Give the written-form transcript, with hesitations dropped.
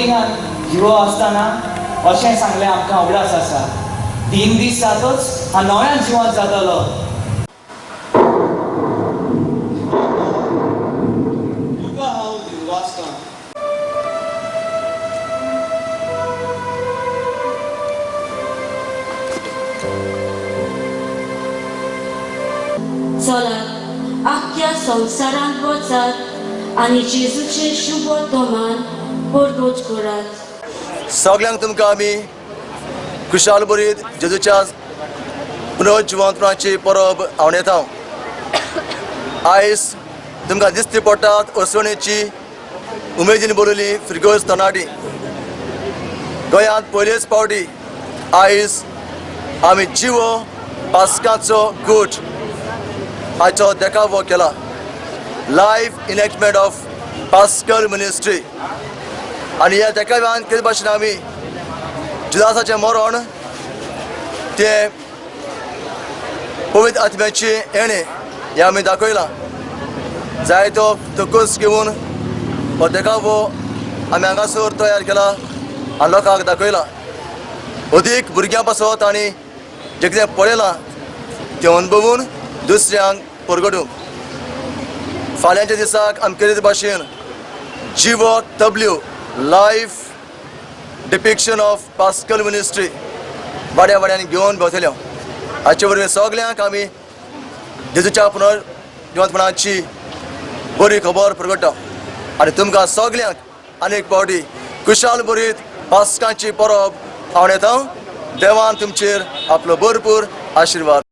बोटिंगान जिवो आसतना अशें सांगलें आमकां उगडास आसा. 3 दीस जातच हा नव्यान जिवंत जातलो. तुका हांव दिववासतां. चलात आख्ख्या संवसारांत वचात आनी जेजूचें शुभ वर्तमान परगट करात. सगल्यांक तुमकां आमी खुशाल बरीत जेजूच्या पुनर्जिवंतपणाची परब आवडयता. आयज तुमकां दिसती पडटात असवणेची उमेदीन बरयली फिरगर्ज तरणाटी. गोंयांत पयलेच फावटी आयज आमी जिवो पास्काचो गूट हाचो देखावो केला. Live enactment of paschal ministry. आनी ह्या देखाव्यान कितें भाशेन आमी जुदासाचें मरण तें पवित्र आत्म्याची येणें हें आमी दाखयलां. जायतो तकस घेवन हो देखावो आमी हांगासर तयार केला आनी लोकांक दाखयला. अदीक भुरग्यां पासत आनी जें कितें पळयलां तें अणभवून दुसऱ्यांक परगटूंक. फाल्यांच्या दिसाक आमी केले भाशेन जिवो तबल्यू live depiction of paschal ministry वाड्या वाड्यांनी घेवन भोंवतल्यो. हाचे वरवीं सगल्यांक आमी जेजूच्या पुनर्जिवंतपणाची बरी खबर प्रगटा. आनी तुमकां सगल्यांक आनी एक फावटी खुशाल बरीत पास्कांची परब हांव येता. देवान तुमचेर आपलो भरपूर आशिर्वाद.